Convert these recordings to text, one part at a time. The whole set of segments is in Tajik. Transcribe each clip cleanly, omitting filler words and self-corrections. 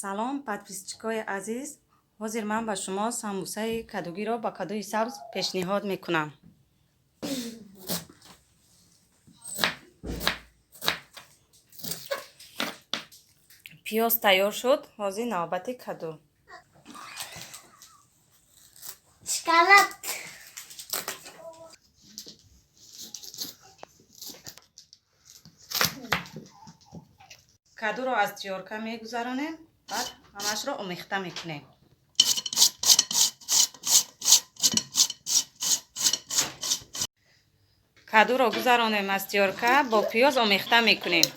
Салом, подписчикои азиз! Ҳозир ман ба шумо самбусаи кадугиро ба кадуи сабз пешниҳод мекунам. Пиёз тайёр шуд, ҳозир навбати каду. Шоколад. Кадуро аз тёрка мегузаронем, баъд ҳамаашро омехта мекунем. Кадуро гузаронем аз тёрка, бо пиёз омехта мекунем.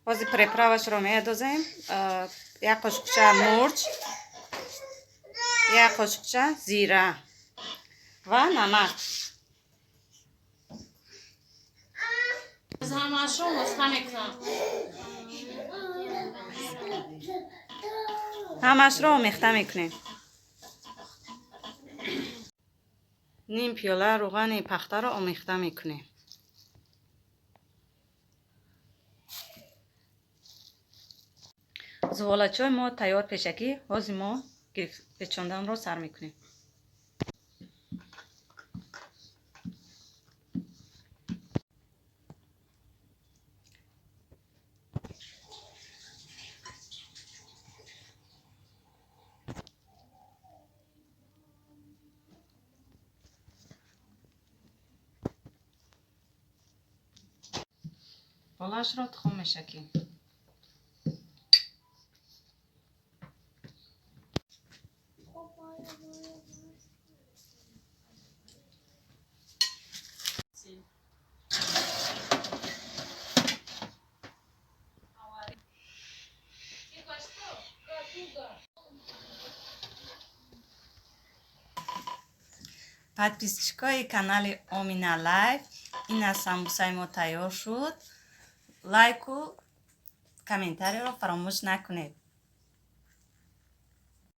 Ҳозир приправашро меандозем: як қошуқча мурч, як қошуқча зира ва намак. Ҳамаашро омехта мекунам. Ҳамаашро омехта мекунем. Ним пиёла рӯғани пахтаро омехта мекунем. Зуволачои мо тайёр пешакӣ. Ҳозир мо печонданро сар мекунем. Болаашро тухм мешакем. Подписчикои канали Омина Лайф, ин аз самбусаи мо тайёр шуд. Лайку комментарийро фаромӯш накунед.